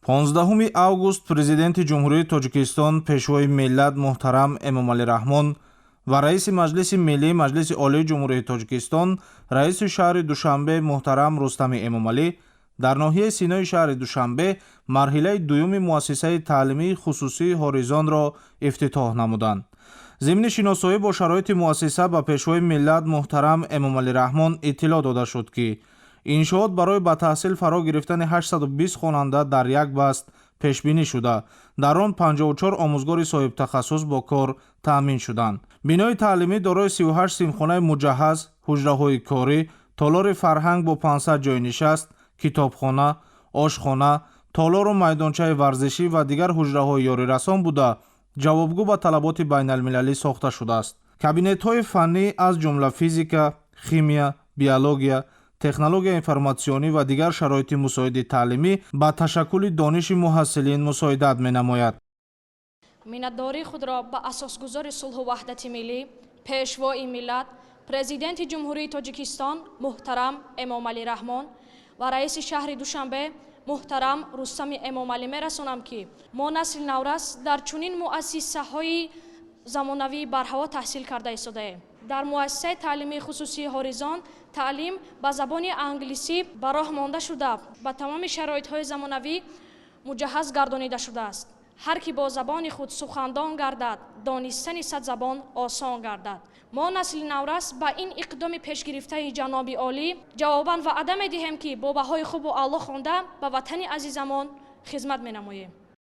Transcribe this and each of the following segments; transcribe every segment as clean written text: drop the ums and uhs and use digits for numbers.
15 август Президенти Ҷумҳурии Тоҷикистон, Пешвои миллат муҳтарам Эмомалӣ Раҳмон ва Раиси Маҷлиси Миллии Маҷлиси Олии Ҷумҳурии Тоҷикистон, Раиси шаҳри Душанбе муҳтарам Рустами Эмомалӣ дар ноҳияи Синои шаҳри Душанбе марҳилаи дуюми муассисаи таълимии хусусии «Ҳоризонро» ифтитоҳ намуданд. Зимни шиносоӣ бо шароити муассиса ба Пешвои миллат муҳтарам Эмомалӣ Раҳмон иттилоъ дода шуд, ки иншоот барои ба таҳсил фаро гирифтани 820 хонанда дар як баст пешбинӣ шуда, дар он 54 омӯзгори соҳибтахассус бо кор таъмин шуданд. Бинои таълимӣ дорои 38 синфхонаи муҷаҳҳаз, ҳуҷраҳои корӣ, толори фарҳанг бо 500 ҷойи нишаст, китобхона, ошхона, толору майдончаи варзишӣ ва дигар ҳуҷраҳои ёрирасон буда, ҷавобгӯ ба талаботи байналмилалӣ сохта шудааст. Кабинетҳои фаннӣ, аз ҷумла физика, химия, биология, технологияи информатсионӣ ва дигар шароити мусоиди таълимӣ ба ташаккули дониши муҳассилин мусоидат менамояд. Миннатдории худро ба асосгузори сулҳу ваҳдати миллӣ, Пешвои миллат, Президенти Ҷумҳурии Тоҷикистон муҳтарам Эмомалӣ Раҳмон ва раиси шаҳри Душанбе муҳтарам Рустами Эмомалӣ мерасонам, ки мо, насли наврас, дар чунин муассисаҳои замонавии барҳаво таҳсил карда истодаем. Дар муассисаи таълимии хусусии «Ҳоризон» таълим ба забони англисӣ ба роҳ монда шуда, ба тамоми шароитҳои замонавӣ муҷаҳҳаз гардонида шудааст. Ҳар ки бо забони худ сухандон гардад, донистани сад забон осон гардад. Мо, насли наврас, ба ин иқдоми пешгирифтаи ҷаноби олӣ ҷавобан ваъда медиҳем, ки бо баҳои хубу аъло хонда, ба ватани азизамон хизмат менамоем.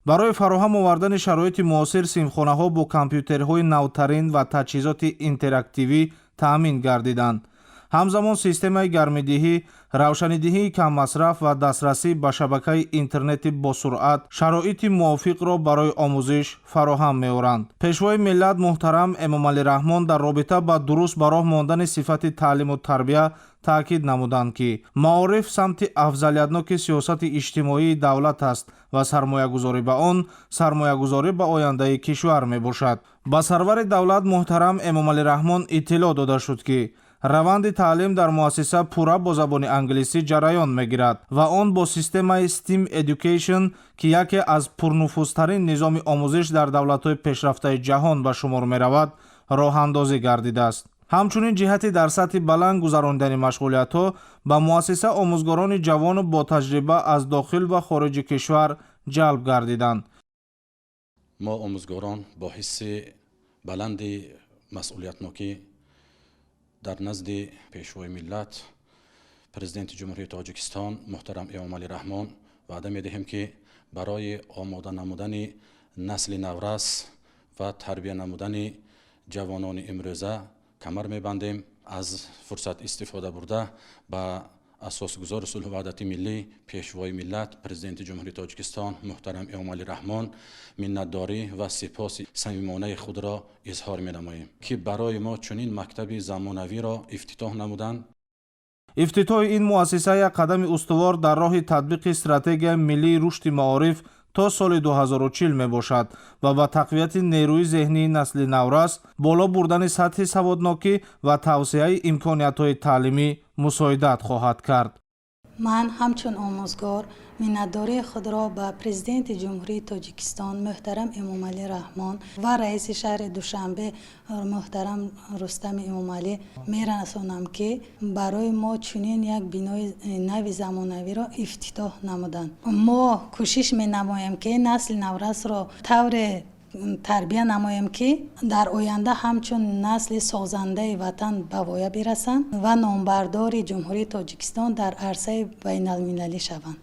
Барои фароҳам овардани шароити муосир синфхонаҳо бо компютерҳои навтарин ва таҷҳизоти интерактивӣ таъмин гардиданд. Ҳамзамон системаи гармидиҳӣ, равшанидиҳии каммасраф ва дастрасӣ ба шабакаи интернети босуръат шароити мувофиқро барои омӯзиш фароҳам меоранд. Пешвои миллат муҳтарам Эмомалӣ Раҳмон дар робита ба дуруст ба роҳ мондани сифати таълиму тарбия таъкид намуданд, ки маориф самти афзалиятноки сиёсати иҷтимоии давлат аст ва сармоягузорӣ ба он сармоягузорӣ ба ояндаи кишвар мебошад. Ба сарвари давлат муҳтарам Эмомалӣ Раҳмон иттилоъ дода шуд, ки раванди таълим дар муассиса пурра бо забони англисӣ ҷараён мегирад ва он бо системаи STEAM Education, ки яке аз пурнуфузтарин низоми омӯзиш дар давлатҳои пешрафтаи ҷаҳон ба шумор меравад, роҳандозӣ гардидааст. Ҳамчунин ҷиҳати дар сатҳи баланд гузаронидани машғулиятҳо ба муассиса омӯзгорони ҷавону ботаҷриба аз дохил ва хориҷи кишвар ҷалб гардиданд. Мо, омӯзгорон, бо ҳисси баланди масъулиятнокӣ дар назди Пешвои миллат, Президенти Ҷумҳурии Тоҷикистон муҳтарам Эмомалӣ Раҳмон ваъда медиҳем, ки барои омода намудани насли наврас ва тарбия намудани ҷавонони имрӯза камар мебандем. Аз фурсат истифода бурда, ба асосгузори сулҳу ваҳдати миллӣ, Пешвои миллат, Президенти Ҷумҳурии Тоҷикистон муҳтарам Эмомалӣ Раҳмон миннатдорӣ ва сипоси самимонаи худро изҳор менамоем, ки барои мо чунин мактаби замонавиро ифтитоҳ намуданд. Ифтитоҳи ин муассиса як қадами устувор дар роҳи татбиқи стратегияи миллии рушди маориф то соли 2040 мебошад ва ба тақвияти нерӯи зеҳнии насли наврас, боло бурдани сатҳи саводнокӣ ва тавсеаи имкониятҳои таълимӣ мусоидат хоҳад кард. Ман ҳамчун омӯзгор миннатдории худро ба Президенти Ҷумҳурии Тоҷикистон муҳтарам Эмомалӣ Раҳмон ва раиси шаҳри Душанбе муҳтарам Рустами Эмомалӣ мерасонам, ки барои мо чунин як бинои нави замонавиро ифтитоҳ намуданд. Мо кӯшиш менамоем, ки насли наврасро тавре тарбия намоем, ки дар оянда ҳамчун насли созандаи ватан ба воя бирасанд ва номбардори Ҷумҳурии Тоҷикистон дар арсаи байналмилалӣ шаванд.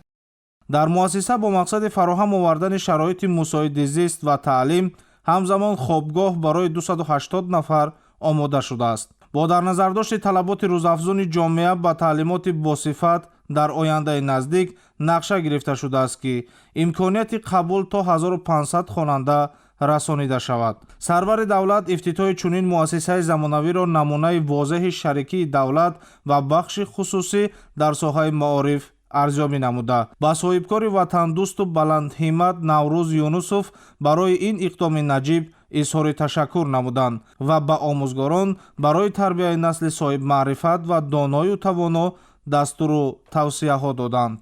Дар муассиса бо мақсади фароҳам овардани шароити мусоиди зист ва таълим ҳамзамон хобгоҳ барои 280 нафар омода шудааст. Бо дар назардошти талаботи рӯзафзуни ҷомеа ба таълимоти босифат, дар ояндаи наздик нақша гирифта шудааст, ки имконияти қабул то 1500 хонанда расонида шавад. Сарвари давлат ифтитоҳи чунин муассисаи замонавиро намунаи возеҳи шарикии давлат ва бахши хусусӣ дар соҳаи маориф арзёбӣ намуда, ба соҳибкори ватандӯсту баландҳиммат Наврӯз Юнусов барои ин иқдоми наҷиб изҳори ташаккур намуданд ва ба омӯзгорон барои тарбияи насли соҳибмаърифат ва доною тавоно дастуру тавсияҳо доданд.